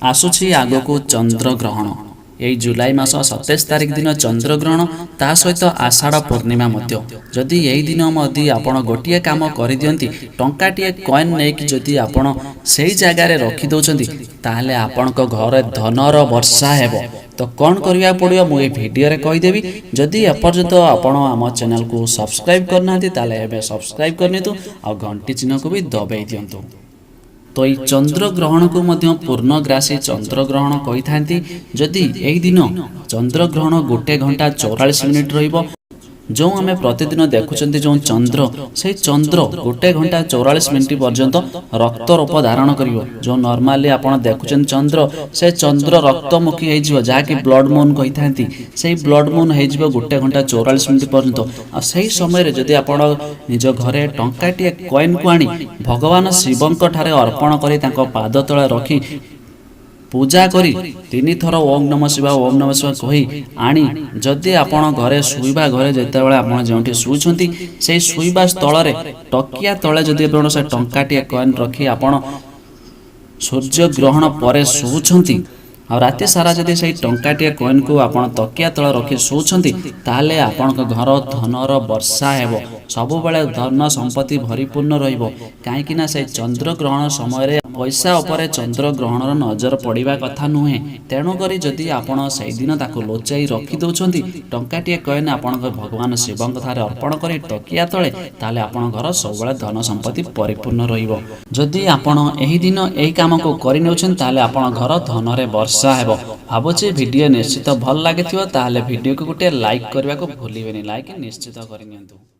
ଆସୁଛି ଆଗକୁ ଚନ୍ଦ୍ରଗ୍ରହଣ। ଏଇ ଜୁଲାଇ ମାସ 27 ତାରିଖ ଦିନ ଚନ୍ଦ୍ରଗ୍ରହଣ, ତା ସହିତ ଆଷାଢ଼ ପୂର୍ଣ୍ଣିମା ମଧ୍ୟ। ଯଦି ଏଇ ଦିନ ମଧ୍ୟ ଆପଣ ଗୋଟିଏ କାମ କରିଦିଅନ୍ତି, ଟଙ୍କାଟିଏ କଏନ୍ ନେଇକି ଯଦି ଆପଣ ସେଇ ଜାଗାରେ ରଖିଦେଉଛନ୍ତି, ତାହେଲେ ଆପଣଙ୍କ ଘରେ ଧନର ବର୍ଷା ହେବ। ତ କ'ଣ କରିବାକୁ ପଡ଼ିବ, ମୁଁ ଏ ଭିଡ଼ିଓରେ କହିଦେବି। ଯଦି ଏପର୍ଯ୍ୟନ୍ତ ଆପଣ ଆମ ଚ୍ୟାନେଲକୁ ସବସ୍କ୍ରାଇବ୍ କରିନାହାନ୍ତି, ତାହେଲେ ଏବେ ସବସ୍କ୍ରାଇବ୍ କରିନିଅନ୍ତୁ ଆଉ ଘଣ୍ଟି ଚିହ୍ନକୁ ବି ଦବାଇ ଦିଅନ୍ତୁ। ତ ଏଇ ଚନ୍ଦ୍ରଗ୍ରହଣକୁ ମଧ୍ୟ ପୂର୍ଣ୍ଣଗ୍ରାସୀ ଚନ୍ଦ୍ରଗ୍ରହଣ କହିଥାନ୍ତି। ଯଦି ଏହି ଦିନ ଚନ୍ଦ୍ରଗ୍ରହଣ 1 ଘଣ୍ଟା 44 ମିନିଟ୍ ରହିବ, ଯେଉଁ ଆମେ ପ୍ରତିଦିନ ଦେଖୁଛନ୍ତି ଯେଉଁ ଚନ୍ଦ୍ର, ସେଇ ଚନ୍ଦ୍ର 1 ଘଣ୍ଟା 44 ମିନିଟ୍ ପର୍ଯ୍ୟନ୍ତ ରକ୍ତ ରୂପ ଧାରଣ କରିବ। ଯେଉଁ ନର୍ମାଲି ଆପଣ ଦେଖୁଛନ୍ତି ଚନ୍ଦ୍ର, ସେ ଚନ୍ଦ୍ର ରକ୍ତମୁଖୀ ହେଇଯିବ, ଯାହାକି ବ୍ଲଡ଼ ମୁନ୍ କହିଥାନ୍ତି। ସେଇ ବ୍ଲଡ଼ ମୁନ୍ ହେଇଯିବ 1 ଘଣ୍ଟା 44 ମିନିଟ୍ ପର୍ଯ୍ୟନ୍ତ। ଆଉ ସେଇ ସମୟରେ ଯଦି ଆପଣ ନିଜ ଘରେ ଟଙ୍କାଟିଏ କଏନ୍କୁ ଆଣି ଭଗବାନ ଶିବଙ୍କ ଠାରେ ଅର୍ପଣ କରି, ତାଙ୍କ ପାଦ ତଳେ ରଖି ପୂଜା କରି, ତିନିଥର ଓମ୍ ନମ ଶିବ, ଓମ୍ ନମ ଶିବ କହି ଆଣି ଯଦି ଆପଣ ଘରେ, ଶୋଇବା ଘରେ, ଯେତେବେଳେ ଆପଣ ଯେଉଁଠି ଶୋଉଛନ୍ତି, ସେଇ ଶୋଇବା ସ୍ଥଳରେ ତକିଆ ତଳେ ଯଦି ଆପଣ ସେ ଟଙ୍କାଟିଏ କଏନ୍ ରଖି ଆପଣ ସୂର୍ଯ୍ୟ ଗ୍ରହଣ ପରେ ଶୋଉଛନ୍ତି, ଆଉ ରାତି ସାରା ଯଦି ସେଇ ଟଙ୍କାଟିଏ କଏନ୍କୁ ଆପଣ ତକିଆ ତଳେ ରଖି ଶୋଉଛନ୍ତି, ତାହେଲେ ଆପଣଙ୍କ ଘର ଧନର ବର୍ଷା ହେବ। ସବୁବେଳେ ଧନ ସମ୍ପତ୍ତି ଭରିପୂର୍ଣ୍ଣ ରହିବ। କାହିଁକି ନା ସେଇ ଚନ୍ଦ୍ରଗ୍ରହଣ ସମୟରେ ପଇସା ଉପରେ ଚନ୍ଦ୍ରଗ୍ରହଣର ନଜର ପଡ଼ିବା କଥା ନୁହେଁ। ତେଣୁକରି ଯଦି ଆପଣ ସେଇଦିନ ତାକୁ ଲୁଚାଇ ରଖିଦେଉଛନ୍ତି, ଟଙ୍କାଟିଏ କଏନ୍ ଆପଣଙ୍କ ଭଗବାନ ଶିବଙ୍କ ଠାରେ ଅର୍ପଣ କରି ତକିଆ ତଳେ, ତାହେଲେ ଆପଣଙ୍କ ଘର ସବୁବେଳେ ଧନ ସମ୍ପତ୍ତି ପରିପୂର୍ଣ୍ଣ ରହିବ। ଯଦି ଆପଣ ଏହି ଦିନ ଏହି କାମକୁ କରିନେଉଛନ୍ତି, ତାହେଲେ ଆପଣ ଘର ଧନରେ ବର୍ଷା ହେବ। ଭାବୁଛି ଭିଡ଼ିଓ ନିଶ୍ଚିତ ଭଲ ଲାଗିଥିବ। ତାହେଲେ ଭିଡ଼ିଓକୁ ଗୋଟିଏ ଲାଇକ୍ କରିବାକୁ ଭୁଲିବେନି। ଲାଇକ୍ ନିଶ୍ଚିତ କରିନିଅନ୍ତୁ।